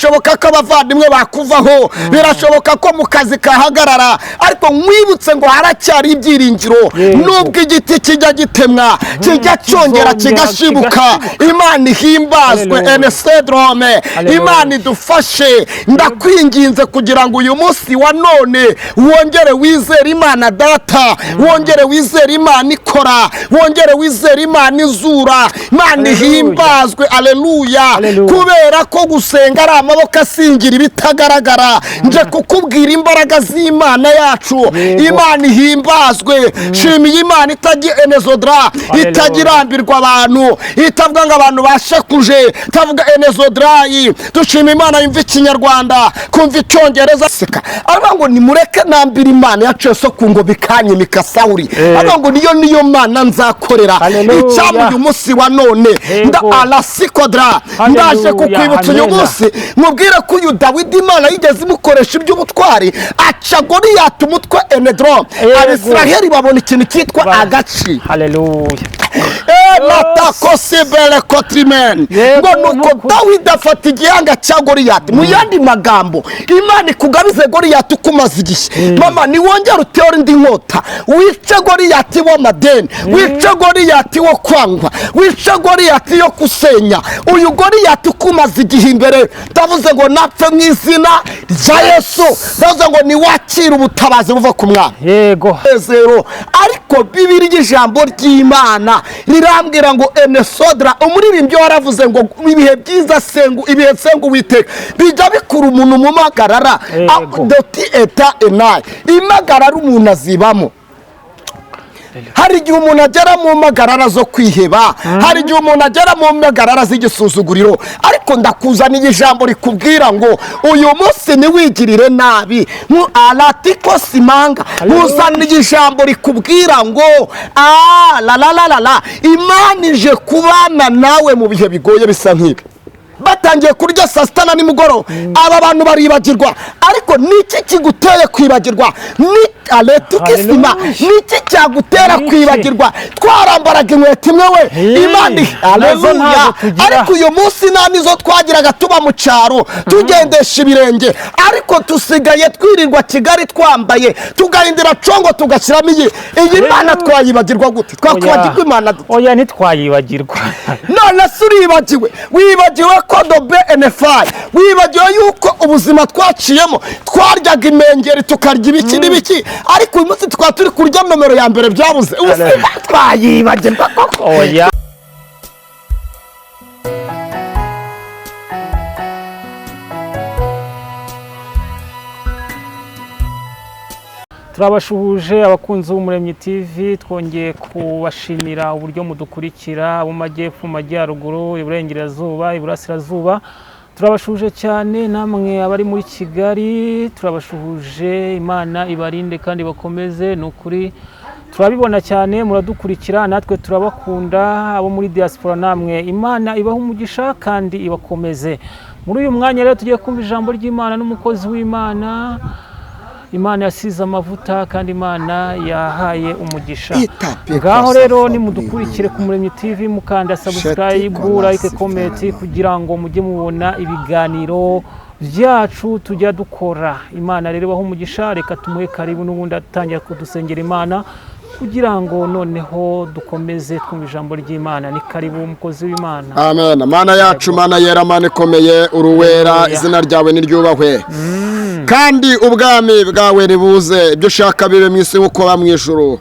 Birashoboka ko abavandimwe bakuvaho, birashoboka ko mu kazi kahagarara, ariko nkwibutse ngo haracyari ibyiringiro. Nubwo igiti kijya gitemwa, kijya cyongera kigashibuka. Imana ihimbazwe. Enesedrome, Imana idufashe. Ndakwinginze kugira ngo uyu munsi wa none wongere wizere Imana Data, wongere wizere Imana ikora, wongere wizere Imana izura. Imana ihimbazwe, aleluya. Kubera ko gusenga ari amaboko asingira ibitagaragara, nje kukubwira imbaraga z'Imana yacu. Imana ihimbazwe. Shimiye Imana itagira enezodra, itagirambirwa abantu, itavuga ngo abantu bashakuje, itavuga enezodrayi. Dushima Imana yumva Ikinyarwanda, kumva Icyongereza. Seka aravuga ngo nimureke nambira Imana yaciye so ku ngo bikanyimika Sawuri, aravuga ngo niyo Mana nzakorera. Icyampa uyu munsi wa none nda arasikodra, ndaje kukwibutsa uyu munsi, mubwire ko uyu Dawidi Imana yigeze imukoresha iby'ubutwari, aca Goliyati umutwe enedro. Abisiraheli babona ikintu cyitwa agaci. Natakosibele kotrimen, ngo nuko Dawidi afata igihanga cya Goliyati. Mu yandi magambo, Imana ikugabize Goliyati ukumaze igihe. Mama, niwongere utere indi nkota, wice Goliyati w'amadeni, wice Goliyati wo kwangwa, wice Goliyati yo gusenya. Uyu Goliyati ukumaze igihe imbere, ndavuze ngo napfe mu izina rya Yesu. Ndavuze ngo niwakire ubutabazi buva ku Mwami. Yego. Ariko Bibiri, ijambo ry'Imana rirambwira ngo enesodra, umuririmbyi waravuze ngo ibihe byiza sengu, ibihe sengu Uwiteka bijya bikura umuntu mu magarara. Doti eta enayi, imagarara umuntu azibamo. Hari igihe umuntu agera mu magarara zo kwiheba, hari igihe umuntu agera mu magarara z'igisuzuguriro, ariko ndakuzaniye ijambo rikubwira ngo uyu munsi ntiwigirire nabi. Aratiko simanga, nkuzaniye ijambo rikubwira ngo la, Imana ije kubana nawe mu bihe bigoye bisa nk'ibi. Batangiye kurya saa sita na nimugoroba, aba bantu baribagirwa. Ariko niki kiguteye kwibagirwa? Ni aletikisima. Niki cyagutera kwibagirwa? Twarambaraga inkweto imwe we, Imana, aleluya. Ariko uyu munsi nta nizo twagiraga, tuba mu cyaro tugendesha ibirenge, ariko tusigaye twirirwa Kigali twambaye, tugahindura congo, tugashyiramo iyi. Iyi Mana twayibagirwa gute? Twakwibagirwa Imana dute? Oya, ntitwayibagirwa. None se uribagiwe? Wibagiwe ko dobe enefayi, wibagiwe yuko ubuzima twaciyemo twaryaga imengeri, tukarya ibiki n'ibiki, ariko uyu munsi tukaba turi kurya nomero ya mbere byabuze. Ubuzima twayibagirwa koko? Oya. Turabashuhuje abakunzi b'Umuremyi TV, twongeye kubashimira uburyo mudukurikira mu majyepfo, mu majyaruguru, iburengerazuba, iburasirazuba. Turabashuhuje cyane namwe abari muri Kigali, turabashuhuje. Imana ibarinde kandi bakomeze. Ni ukuri turabibona cyane muradukurikira, natwe turabakunda. Abo muri diaspora namwe Imana ibaha umugisha kandi ibakomeze. Muri uyu mwanya rero tugiye kumva ijambo ry'Imana n'umukozi w'Imana Imana yasize amavuta kandi Imana yahaye umugisha. Ngaho rero nimudukurikire ku Muremyi TV, mukanda subscribe, like, comment, kugira ngo mujye mubona ibiganiro byacu tujya dukora. Imana rero ibahe umugisha. Reka tumuhe karibu n'ubundi atangira kudusengera Imana kugira ngo noneho dukomeze twumva ijambo ry'Imana. Ni karibu umukozi w'Imana. Amen. Mana yacu, Mana yera, Mana ikomeye, uruwera, izina ryawe niryubahwe. Kandi ubwami bwawe nibuze, ibyo ushaka bibe mu isi nk'uko mu ijuru.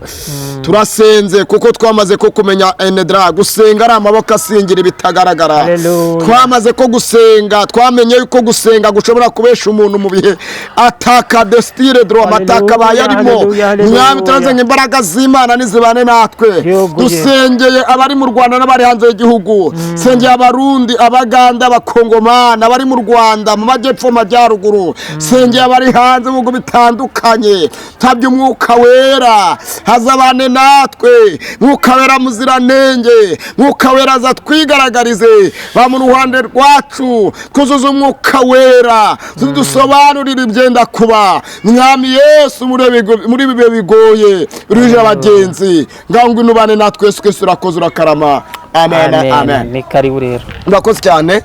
Turasenze kuko twamaze ko kumenya enedra, gusenga ari amaboko asingira ibitagaragara. Twamaze ko gusenga, twamenye yuko gusenga gushobora kubesha umuntu mu bihe ataka destire droma ataka bayarimo. Mwami, turazanye imbaraga z'Imana nizibane natwe. Dusengeye abari mu Rwanda n'abari hanze y'igihugu, sengeye Abarundi, Abaganda, Abakongomani, abari mu Rwanda mu majyepfo, majyaruguru, sengeye abari hanze mu bihugu bitandukanye. Tabye Umwuka Wera hazabane natwe, Mwuka Wera muziranenge, Mwuka Wera azatwigaragarize ba mu ruhande rwacu, twuzuze Umwuka Wera, tudusobanurire ibyenda kuba. Mwami Yesu, muri bibe bigoye ruje abagenzi, ngaho ngwino ubane natwe. Yesu Kristo, urakoze, urakarama. Amen, amen. Ni karibu rero. Murakoze cyane.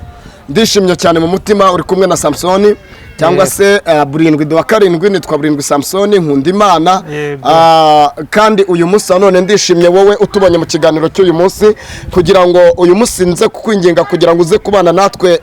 Ndishimye cyane mu mutima. Uri kumwe na Samsoni cyangwa se burindwi duwa karindwi. Nitwa Burindwi Samsoni, nkunda Imana. Kandi uyu munsi wa none ndishimye, wowe utubonye mu kiganiro cy'uyu munsi, kugira ngo uyu munsi nze kukwinginga kugira ngo uze kubana natwe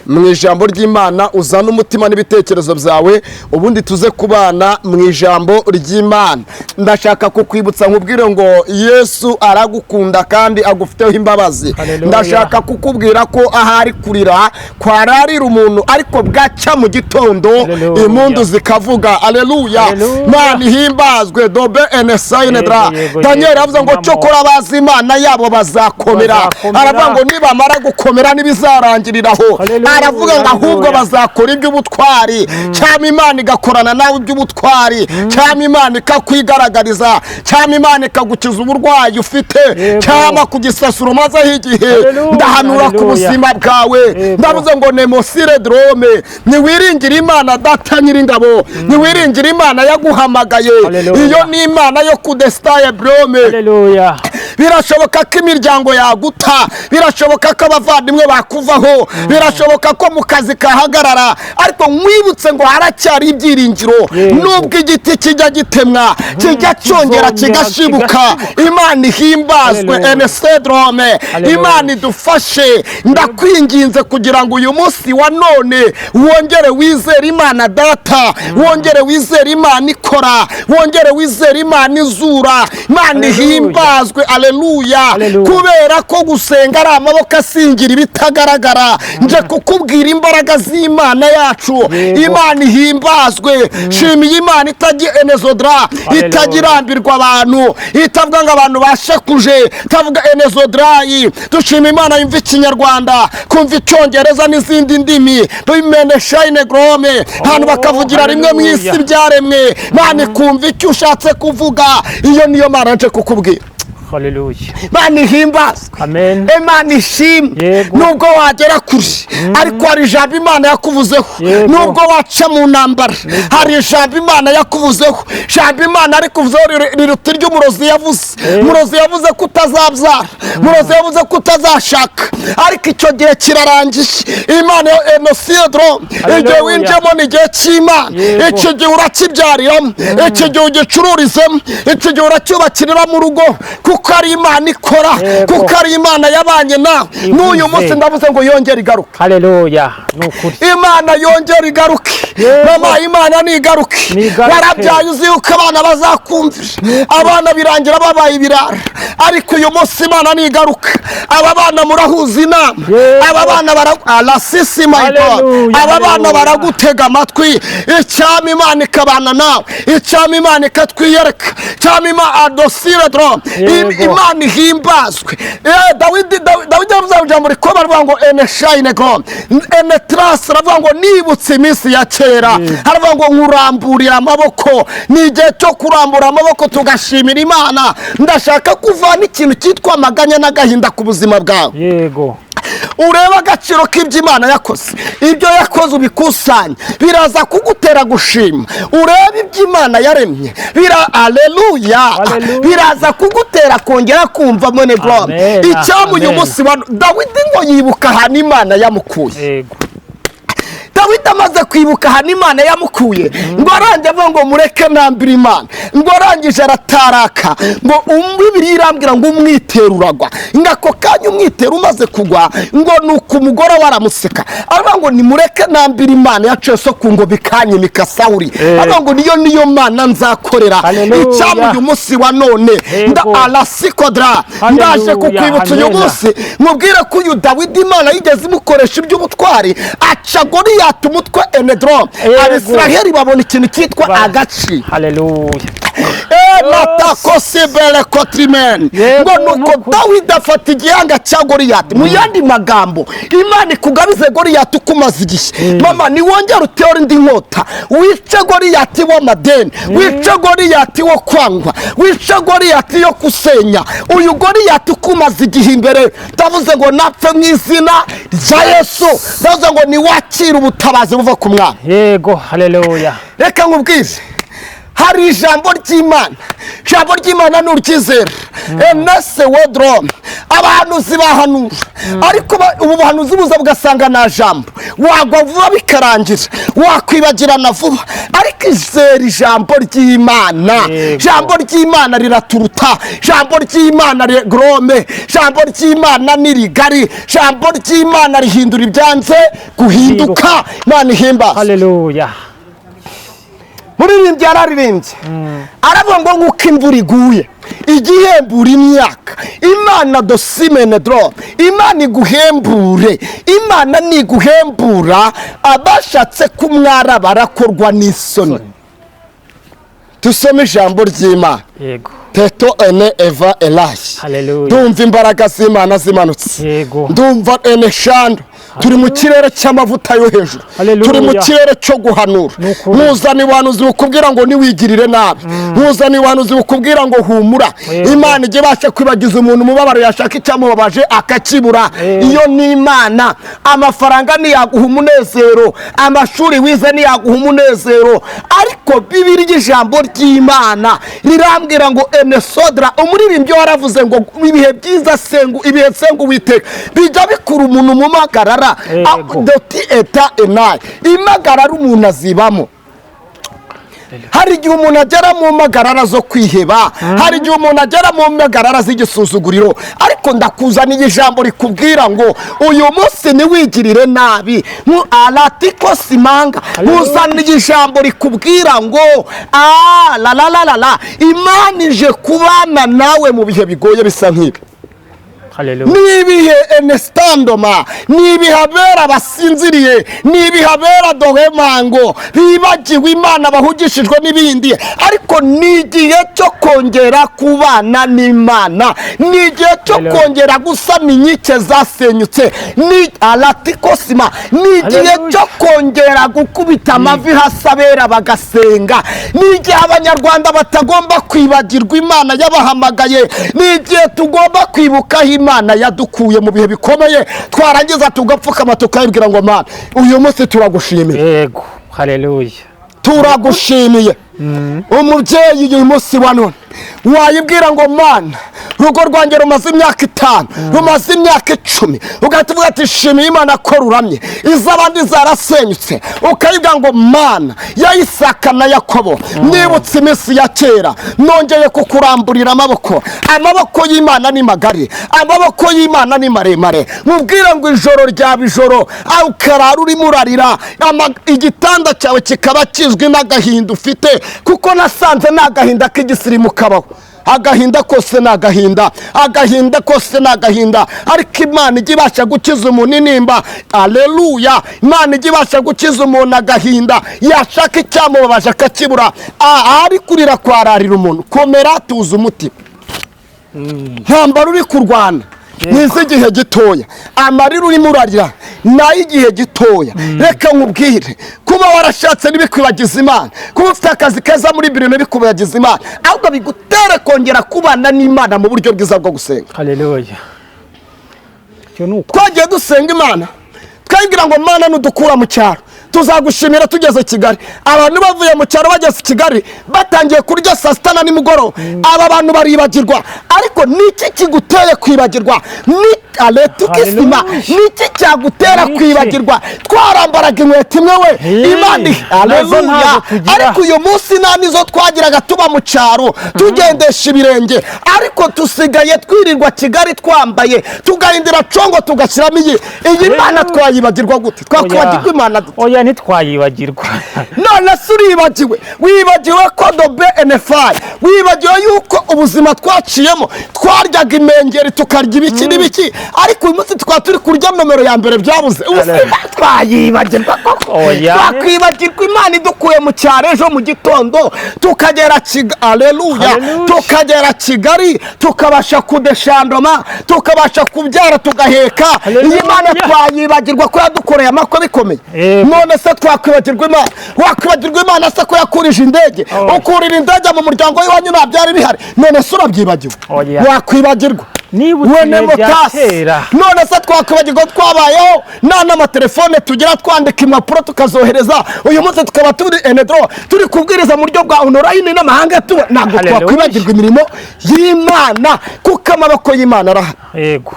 mu ijambo ry'Imana, uzane umutima n'ibitekerezo byawe, ubundi tuze kubana mu ijambo ry'Imana. Ndashaka kukwibutsa nkubwire ngo Yesu aragukunda kandi agufiteho imbabazi. Haleluya. Ndashaka kukubwira ko ahari kurira kwararira umuntu, ariko bwacya mu gitondo Haleluya. impundu zikavuga. Aleluya. Haleluya. Mana ihimbazwe dobe enesayinedra. Yego, yego, Daniel yego. aravuze ngo Impamo. cyokora abazi Imana yabo bazakomera. Bazakomera. Aravuga ngo nibamara gukomera ntibizarangiriraho. Haleluya, Aravuga ngo ahubwo haleluya. bazakora iby'ubutwari. Cyangwa Imana igakorana nawe iby'ubutwari, cyangwa Imana ikakwigaragariza, cyangwa Imana ikagukiza uburwayi ufite, cyangwa kugisasura umazeho igihe. Haleluya, Ndahanura ku haleluya. buzima bwawe. Ndavuze ngo nemosire drome, ntiwiringire Imana Data Nyiringabo, ntiwiringire Imana yaguhamagaye. Haleluya. Iyo ni Imana yo kudesitaye brome. Haleluya. Birashoboka ko imiryango yaguta, birashoboka ko abavandimwe bakuvaho, birashoboka ko mu kazi kahagarara, ariko nkwibutse ngo haracyari ibyiringiro. Nubwo igiti kijya gitemwa, kijya cyongera kizongera kigashibuka. kigashibuka. Imana ihimbazwe. Haleluya. Enesedrome. Haleluya. Imana idufashe. Ndakwinginze kugira ngo uyu munsi wa none wongere wizere Imana Data, wongere wizere Imana ikora, wongere wizere Imana izura. Imana Haleluya. ihimbazwe. Aleluya. Haleluya. Kubera ko gusenga ari amaboko asingira ibitagaragara, nje kukubwira imbaraga z'Imana yacu. Imana ihimbazwe. Shimiye Imana itagira enezodra, Haleluya. itagira irambirwa abantu, itavuga ngo abantu bashakuje, itavuga enezodrayi. Dushima Imana yumva Ikinyarwanda, kumva Icyongereza n'izindi ndimi, bimeneshayine grome ahantu bakavugira rimwe mu isi Haleluya. byaremwe. Imana ikumva icyo ushatse kuvuga. Iyo niyo Mana nje kukubwira. Haleluya. Imana ihimbazwe. Amen. Imana ishimwe. Nubwo wagera kure, ariko hari ijambo Imana yakuvuzeho. Nubwo waca mu ntambara, hari ijambo Imana yakuvuzeho. Ijambo Imana arikuvuzeho riruta iry'umurozi yavuze. Umurozi yavuze ko utazabyara, umurozi yavuze ko utazashaka, ariko icyo gihe kirarangiye. Imana ya enosidro, igihe Haleluya. winjiyemo ni igihe cy'Imana. Iki gihe urakibyariramo, iki gihe ugicururizemo, iki gihe uracyubakiriramo urugo, kuko ari Imana ikora, kuko ari Imana yabanye nawe. N'uyu munsi ndavuze ngo yongere igaruke. Haleluya, ni ukuri. Imana yongere igaruke. Mama, Imana nigaruke. Nigaruke. Warabyaye uzi yuko abana bazakumvira, abana birangira babaye ibirara, ariko uyu munsi Imana nigaruka, aba bana murahuza inama. Aba bana bara arasisi, my God. Haleluya, Aba bana haleluya. baragutega amatwi. Icyama Imana ikabana nawe, icyama Imana ikatwiyereka, icyama Imana adosire dro. Imana ihimbazwe. Dawidi yavuze ijambo rikomeye, aravuga ngo eneshayine go enetrasi, aravuga ngo nibutse iminsi ya kera, aravuga ngo nkuramburira amaboko. Ni igihe cyo kurambura amaboko tugashimira Imana. Ndashaka kuvana ikintu cyitwa amaganya n'agahinda ku buzima bwawe. Urebe agaciro k'ibyo Imana yakoze. Ibyo yakoze ubikusanye, biraza kugutera gushima. Urebe ibyo Imana yaremye, bira aleluya. Haleluya. Biraza kugutera kongera kumva mwene glory. Amen, Icyamu uyu amen. munsi wa Dawidi ngo yibuka ahantu Imana yamukuye. Dawidi amaze kwibuka ahantu Imana yamukuye, ngo arangiye avuga ngo mureke ntambire Imana. Ngo arangije arataraka, ngo Bibiliya irambwira ngo umwitero uragwa. Ngo ako kanya umwitero umaze kugwa, ngo ni uko umugore we aramuseka, aravuga ngo nimureke ntambire Imana yaciye so ku ngoma ikanyimika Sawuri. Aravuga ngo niyo Mana nzakorera. Haleluya. Icyampa uyu munsi wa none nda arasikodra. Ndaje kukwibutsa uyu Amen. munsi, mubwire ko uyu Dawidi Imana yigeze imukoresha iby'ubutwari, aca Goliyati umutwe enedro. Abisiraheli babona ikintu cyitwa agaciro. Haleluya. Matakosibele kotrimen. Yego, Ngo nuko nukuri. Dawidi afata igihanga cya Goliyati. Mu yandi magambo, Imana ikugabize Goliyati ukumaze igihe. Mama, niwongere utere indi nkota, wice Goliyati w'amadeni, wice Goliyati wo kwangwa, wice Goliyati yo gusenya. Uyu Goliyati ukumaze igihe imbere, ndavuze ngo napfe mu izina rya Yesu. Ndavuze ngo niwakire ubutabazi buva ku Mwami. Yego, haleluya. Reka nkubwire, Hari ijambo ry'Imana, ijambo ry'Imana ni uryizera. Enese wodorome, abahanuzi bahanura, ariko ubu buhanuzi buza bugasanga nta jambo, wagwa vuba bikarangira, wakwibagirana vuba, ariko izera ijambo ry'Imana. Ijambo ry'Imana riraturuta, ijambo ry'Imana rigorome, ijambo ry'Imana ni rigari, ijambo ry'Imana rihindura ibyanze guhinduka. Imana ihimbaza. Haleluya. Muririmbyi yararirimbye, aravuga ngo nk'uko imvura iguye igihembura imyaka, Imana dosimene doro, Imana iguhembure. Imana niguhembura, abashatse kumwara barakorwa n'isoni. Dusome ijambo ry'Imana. Teto ene eva elayi. Haleluya. Ndumva imbaraga z'Imana zimanutse. Ndumva ene shando, turi mu kirere cy'amavuta yo hejuru. Haleluya. Turi mu kirere cyo guhanura. Ni ukuri. Ntuzane ubuhanuzi bukubwira ngo niwigirire nabi, ntuzane ubuhanuzi bukubwira ngo humura. Imana ijya ibasha kwibagiza umuntu umubabaro, yashaka icyamubabaje akakibura. Iyo ni Imana. Amafaranga ntiyaguha umunezero, amashuri wize ntiyaguha umunezero, ariko Bibiri, ijambo ry'Imana rirambwira ngo enesodra, umuririmbyi waravuze ngo ibihe byiza sengu, ibihe sengu Uwiteka bijya bikura umuntu mu magarara. Doti eta enayi, imagarara umuntu azibamo. Hari igihe umuntu agera mu magarara zo kwiheba, hari igihe umuntu agera mu magarara z'igisuzuguriro, ariko ndakuzaniye ijambo rikubwira ngo uyu munsi ntiwigirire nabi. Aratiko simanga, nkuzaniye ijambo rikubwira ngo a la la la la la, Imana ije kubana nawe mu bihe bigoye bisa nk'ibi. Haleluya. Ni ibihe enesitandoma, ni ibihe abera basinziriye, ni ibihe abera dohemango bibagiwe Imana, bahugishijwe n'ibindi, ariko ni igihe cyo kongera kubana n'Imana, ni igihe cyo Haleluya. kongera gusana inkike zasenyutse, ni aratikosima, ni igihe Haleluya. cyo kongera gukubita amavi hasi abera bagasenga, ni igihe Abanyarwanda batagomba kwibagirwa Imana yabahamagaye, ni igihe tugomba kwibuka aho Imana yadukuye mu bihe bikomeye, twarangiza tugapfukama tukayibwira ngo Mana, uyu munsi turagushimiye. Yego, haleluya. Turagushimiye. Umubyeyi uyu munsi wa none wayibwira ngo Mana, urugo rwanjye rumaze imyaka 5, rumaze imyaka 10, ugahita uvuga ati shimiye Imana ko ruramye, iz'abandi zarasenyutse. Ukayibwira ngo Mana ya Isaka na Yakobo, nibutse iminsi ya kera, nongeye kukuramburira amaboko. Amaboko y'Imana ni magari, amaboko y'Imana ni maremare. Mubwire ngo ijoro ryaba ijoro, aho ukarara urimo urarira, igitanda cyawe kikaba kizwi n'agahinda ufite, kuko nasanze ni agahinda k'igisirimu kabaho. Agahinda kose ni agahinda, agahinda kose ni agahinda, ariko Imana ijya ibasha gukiza umuntu intimba. Aleluya. Imana ijya ibasha gukiza umuntu agahinda, yashaka icyamubabaje akakibura. Ahari kurira kwararira umuntu. Komera, tuza umutima, ntambara uri kurwana ni iz'igihe gitoya, amarira urimo urarira ni ay'igihe gitoya. Reka nkubwire, kuba warashatse ntibikwibagiza Imana, kuba ufite akazi keza muri biro ntibikwibagiza Imana, ahubwo bigutere kongera kubana n'Imana mu buryo bwiza bwo gusenga. Haleluya. Icyo ni uko. Twagiye dusenga Imana, twayibwira ngo Mana, nudukura mu cyaro tuzagushimira tugeze Kigali. Abantu bavuye mu cyaro bageze i Kigali batangiye kurya saa sita na nimugoroba, aba bantu baribagirwa. Ariko niki kiguteye kwibagirwa? Ni aletikisima. Haleluya. Niki cyagutera Niki? kwibagirwa? Twarambaraga inkweto imwe we. Hey, Imana, nazo aleluya. ntabwo tugira. Ariko uyu munsi nta nizo twagiraga, tuba mu cyaro tugendesha ibirenge, ariko tusigaye twirirwa Kigali twambaye, tugahindura congo, tugashyiramo iyi. Iyi Mana twayibagirwa gute? Twakwibagirwa Imana dute? Oya, ntitwayibagirwa. None se uribagiwe? Wibagiwe ko dobe enefayi, wibagiwe yuko ubuzima twaciyemo twaryaga imengeri, tukarya ibiki n'ibiki, ariko uyu munsi tukaba turi kurya nomero ya mbere byabuze. Ubuzima twayibagirwa koko? Oya. Twakwibagirwa Imana idukuye mu cyaro ejo mu gitondo tukagera Kigali? Aleluya. Haleluya. Tukagera Kigali, tukabasha kudeshandoma, tukabasha kubyara, tugaheka. Haleluya. Iyi Mana twayibagirwa ko yadukoreye amakwe bikomeye? None se twakwibagirwa Imana? Wakwibagirwa Imana se ko yakurije indege? Oh. Ukurira indege mu muryango w'iwanyu nta byari bihari, none se urabyibagiwe? Oya. Wakwibagirwa? Nibutse wene ibihe bya motasi. kera. None se twakwibagirwa twabayeho nta n'amatelefone tugira, twandika impapuro tukazohereza? Uyu munsi tukaba turi enedro, turi kubwiriza mu buryo bwa online n'amahanga tuba. Ntabwo Hallelujah. twakwibagirwa imirimo y'Imana, kuko amaboko y'Imana arahari. Yego,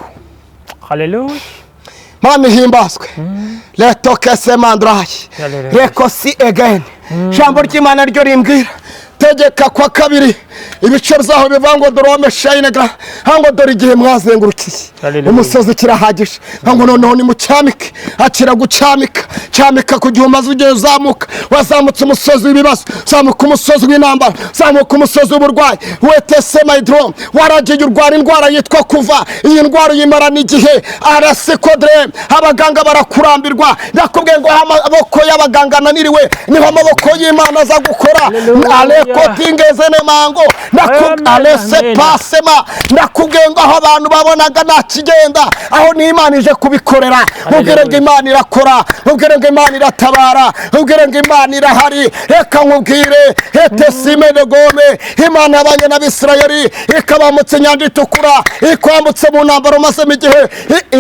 haleluya. Mana ihimbazwe. Retokese mandurayi. Hallelujah. Rekosi egeni. Ijambo ry'Imana ryo rimbwira Tegeka kwa kabiri, ibice byaho bivuga ngo dorome shayinega, ngo dore igihe mwazengurukiye Hallelujah. umusozi kirahagije, ngo noneho nimucyamike. Akira gucyamika, cyamika ku gihe umaze ugiye uzamuka. Wazamutse umusozi w'ibibazo, zamuka umusozi w'intambara, zamuka umusozi w'uburwayi, wetese mayidoro. Waragiye urwara indwara yitwa kuva. Iyi ndwara uyimarana igihe arasikodere, abaganga barakurambirwa. Ndakubwiye ngo aho amaboko y'abaganga ananiriwe, niho amaboko y'Imana aza gukora. Hallelujah. Alekotingezenemango. Amen, Alese amen. pasema. Ndakubwiye ngo aho abantu babonaga nta kigenda, aho ni Imana ije kubikorera. Ubwire ngo Imana irakora, ubwire ngo Imana iratabara, ubwire ngo Imana irahari. Reka nkubwire, hetesime gome, Imana yabanye n'Abisirayeli, ikabambutse Inyanja Itukura, ikwambutse mu ntambaro umazemo igihe,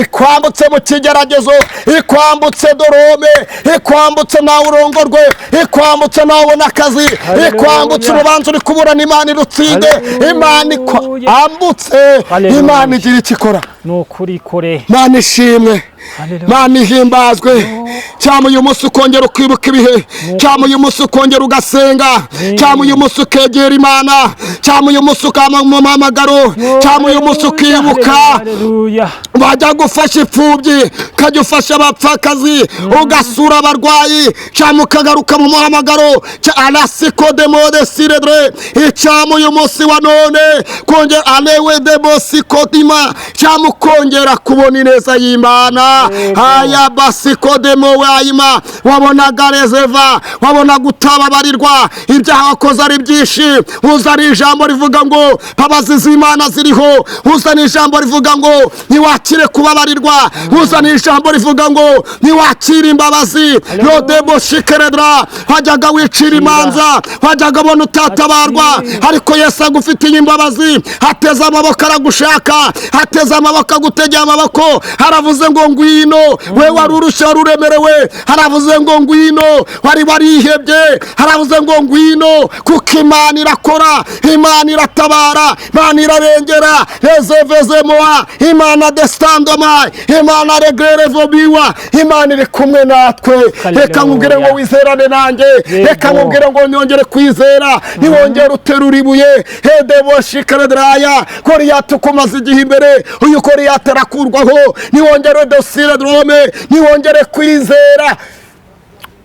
ikwambutse mu kigeragezo, ikwambutse dorome, ikwambutse nawe urongorwe, ikwambutse nawe ubona akazi, ikwambutse urubanza uri kuburana, Imana irutsinde. Imana ikwambutse. Hallelujah. Imana igira icyo ikora. Ni ukuri kore. Mana ishimwe. Hallelujah. Mana ihimbazwe. Cyangwa uyu munsi ukongera ukibuka ibihe, cyangwa uyu munsi ukongera ugasenga, cyangwa uyu munsi ukegera Imana, cyangwa uyu munsi ukama mu muhamagaro, cyangwa uyu munsi ukibuka. Haleluya. Wajya gufasha imfubyi, ukajya ufasha abapfakazi, ugasura abarwayi, cyangwa ukagaruka mu muhamagaro arasiko demode siredre. Icyama uyu munsi wa none kongera alewe demosikodima, cyangwa ukongera kubona ineza y'Imana. Aya basiko demo wayima. Wabonaga rezeva, wabonaga utababarirwa, ibyaha wakoze ari byinshi. Uzana ijambo rivuga ngo mbabazi z'Imana ziriho. Uzana ijambo rivuga ngo ntiwakire kubabarirwa. Uzana ijambo rivuga ngo ntiwakire imbabazi. Yodemo shikeredra. Wajyaga wicira imanza, wajyaga ubona utatabarwa, ariko Yesu agufitiye imbabazi. Hateze amaboko aragushaka, hateze amaboko agutegeye amaboko. Haravuze ngo ngwino, we wari urushye, wari uremerewe. Haravuze ngo ngwino, wari warihebye. Haravuze ngo ngwino, kuko Imana irakora, Imana iratabara, Imana irarengera. Rezevezemoa Imana desitandoma, Imana regrerevobiwa. Imana iri kumwe natwe. Reka nkubwire ngo wizerane nanjye. Reka nkubwire ngo nyongere kwizera. Niwongere uterura ibuye hedeboshikaredraya. Goriyati ukumaze igihe imbere, uyu Goriyati arakurwaho. Niwongere dosire drome, niwongere kwizera.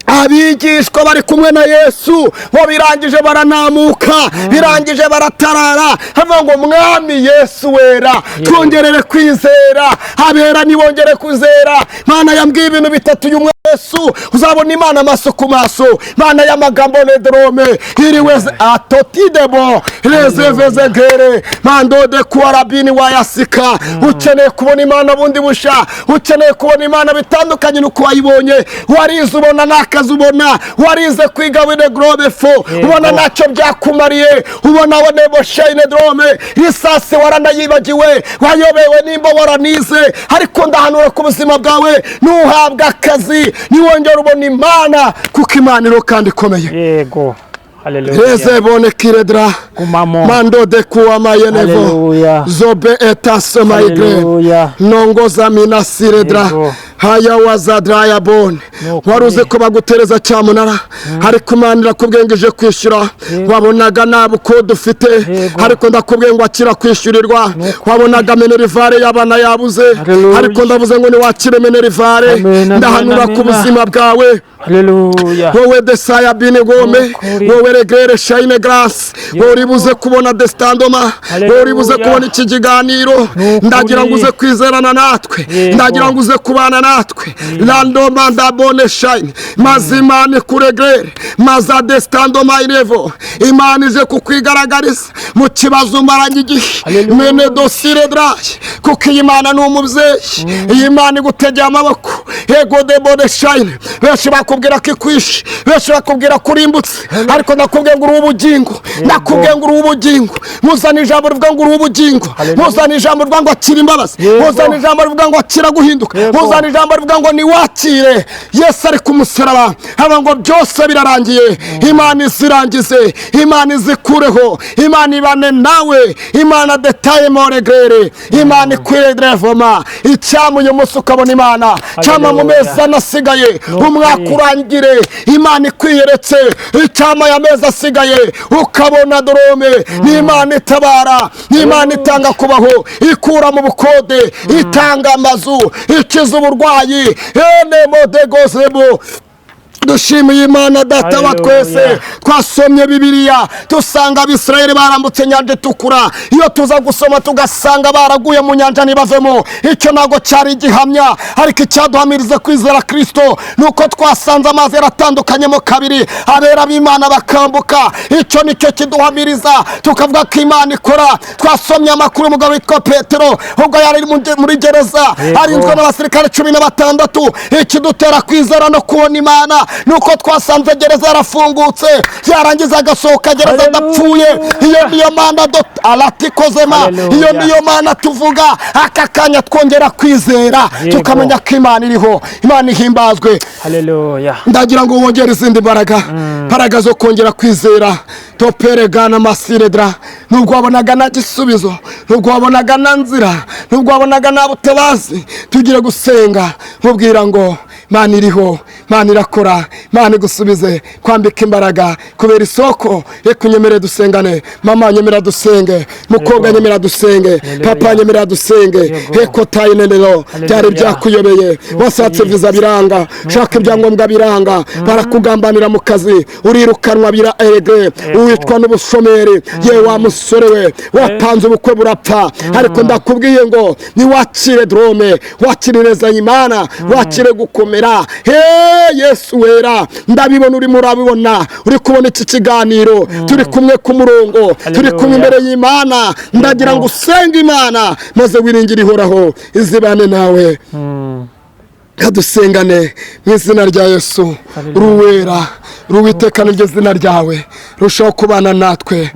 Abigishwa bari kumwe na Yesu bo birangije baranamuka, birangije baratarara, havuga ngo Mwami Yesu wera, twongerere kwizera. Abera nibongere kwizera. Mana yambwiye ibintu bitatu uyu Yesu. Uzabona Imana amaso ku maso. Mana y'amagambo nedrome iriwe atotidebo rezevezegere mandode kuwarabini wayasika. Ukeneye kubona Imana bundi busha, ukeneye kubona Imana bitandukanye n'uko wayibonye. Warize ubona n'akazi, ubona warize kwiga wine grobe fo, ubona ntacyo byakumariye, ubona wonebo shayine drome risasi waranayibagiwe, wayobewe nimba waranize. Ariko ndahanura ku buzima bwawe, nuhabwa akazi niwongera ubona Imana, kuko Imana iriho kandi ikomeye. Yego, haleluya. Rezebone kiredra. Gumamo. Mando de kuwamayenevo. Haleluya. Zobe etasomayigre. Haleluya. Nongoza minasiredra. Yego. Haya wazadraya bone. Nukuri. Wari uzi ko bagutereza cyamunara, ariko Imana irakubwiye ngo ije kwishyura. Wabonaga nta bukode ufite, Yego. ariko ndakubwiye ngo akira kwishyurirwa. Wabonaga minerivare y'abana yabuze, Haleluya. ariko ndavuze ngo niwakire minerivare. Amen, amen, Ndahanura ku amen. buzima bwawe, Haleluya. wowe desaya bini gome, Nukuri. wowe regere shayine garasi, wowe uri buze kubona desitandoma, wowe uri buze Haleluya. kubona iki kiganiro. Nukuri. Ndagira ngo uze kwizerana natwe. Yego. Ndagira ngo uze kubana natwe landomanda bone shayini, maze Imana ikuregere maze adesitando mayirevo. Imana ije kukwigaragariza mu kibazo umaranye igihe. Hallelujah. Mene dosire darayi, kuko iyi Mana ni umubyeyi, iyi Mana igutegeye amaboko. Ego de bone shayini, benshi bakubwira ko ikwishe, benshi bakubwira ko urimbutse, ariko ndakubwiye ngo uri ubugingo, ndakubwiye ngo uri ubugingo. Muzana ijambo rivuga ngo uri ubugingo. Hallelujah. Muzana ijambo rivuga ngo akira imbabazi. Yego. Muzana ijambo rivuga ngo akira guhinduka. Yego. Muzana ijambo rivuga ngo niwakire Yesu ari ku musaraba, haba ngo byose birarangiye. Imana izirangize, Imana izikureho, Imana ibane nawe, Imana detaye moregere, Imana ikwiredrevoma. Icyama uyu munsi ukabona Imana, cyama mu Hallelujah. mezi 4 asigaye Ni umwaka ukuri. urangire Imana ikwiyeretse. Icyama ya mezi asigaye ukabona dorome, ni Imana itabara, ni Imana itanga kubaho, ikura mu bukode, itanga amazu, ikiza uburwayi enemodegozebo. Dushimiye Imana Data wa twese. Hallelujah. Twasomye Bibiliya dusanga Abisirayeli barambutse inyanja itukura. Iyo tuza gusoma tugasanga baraguye mu nyanja ntibavemo, icyo ntabwo cyari igihamya, ariko icyaduhamiriza kwizera Kirisito ni uko twasanze amazi yaratandukanyemo kabiri, abera b'Imana bakambuka. Icyo nicyo kiduhamiriza tukavuga ko Imana ikora. Twasomye amakuru y'umugabo witwa Petero ubwo yari ari muri gereza, Yego. arinzwe n'abasirikare 16. Ikidutera kwizera no kubona Imana ni uko twasanze gereza yarafungutse, yarangiza agasohoka gereza adapfuye. Iyo niyo Mana aratikozema. Hallelujah. Iyo niyo Mana tuvuga. Aka kanya twongera kwizera, Yego. tukamenya ko Imana iriho. Imana ihimbazwe. Haleluya. Ndagira ngo wongere izindi mbaraga, mbaraga zo kongera kwizera topere gana masiredra. Nubwo wabonaga nta gisubizo, nubwo wabonaga nta nzira, nubwo wabonaga nta butabazi, tugire gusenga mubwira ngo Imana iriho, Imana irakora, Imana igusubize kwambika imbaraga kubera isoko. Reka unyemere dusengane. Mama, nyemera dusenge. Mukobwa, Yego. nyemera dusenge. Haleluya. Papa, nyemera dusenge. Yego. Heko tayinenero byari Haleluya. byakuyobeye, wasatse viza biranga, shaka ibyangombwa biranga, barakugambanira mu kazi urirukanwa bira erege, uwitwa n'ubushomeri. Ye wa musore we, wapanze ubukwe burapfa, ariko ndakubwiye ngo niwakire drome, wakire neza Imana, wakire gukomera. He Yesu wera, ndabibona urimo urabibona, uri kubona iki kiganiro, turi kumwe ku murongo, turi kumwe Haleluya. imbere y'Imana. Ndagira ngo usenge Imana maze wiringire ihoraho izibane nawe. Kadusengane mu izina rya Yesu. Haleluya. Ruwera Ruwiteka, niryo zina ryawe, rushaho kubana natwe,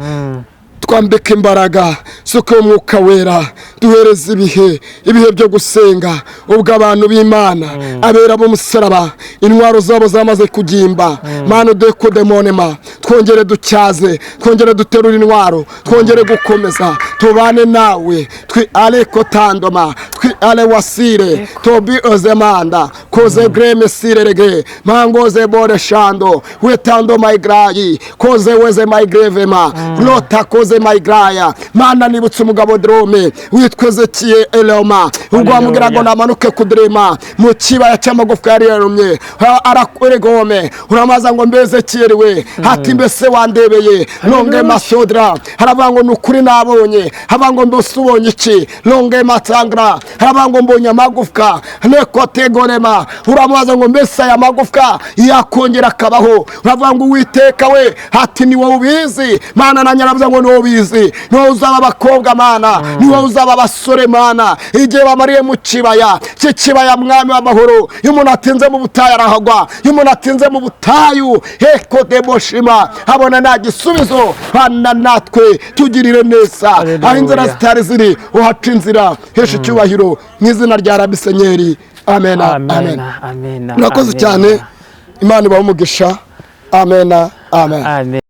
twambike imbaraga, suko Umwuka Wera, duhereze ibihe byo gusenga. Ubwo abantu b'Imana, abera b'umusaraba, intwaro zabo zamaze kugimba, Mana uduhe kudemonema, twongere dutyaze, twongere duterure intwaro, twongere gukomeza tubane nawe. Twi areko tandoma twi ale wasire tobi ozemanda koze greme sire rege mangoze bore shando wetando mayigrayi koze weze mayigrevema lota koze mayigraya. Mana, nibutse umugabo drome witwa Ezekiye Eloma, ubwo wamubwira ngo namanuke kudrema mu kibaya cy'amagufwa yari yarumye arakweregome, uramaza ngo mbe Ezekiyeli we, hati mbese wandebeye longe masodra? Haravuga ngo ni ukuri nabonye. Haravuga ngo mbese ubonye iki longe matangra? Haravuga ngo mbonye amagufwa nekotegorema. Uramubaza ngo mbese aya magufwa yakongera akabaho? Uravuga ngo Uwiteka we, hati ni wowe ubizi. Mana, nanjye aravuga ngo ni wowe ubizi, ni wowe uzaba abakobwa Mana, ni wowe uzaba abasore Mana, igihe bamariye mu kibaya cy'ikibaya. Mwami w'amahoro, iyo umuntu atinze mu butayu arahagwa, iyo umuntu atinze mu butayu heko deboshima habona nta gisubizo. Bana natwe, tugirire neza. Haleluya. Aho inzira zitari ziri uhaca inzira, hesha icyubahiro mu izina rya Rabisenyeri. Amena, amen. Amena, amena. Murakoze amena. cyane, Imana ibahe umugisha. Amena, amen. Amen.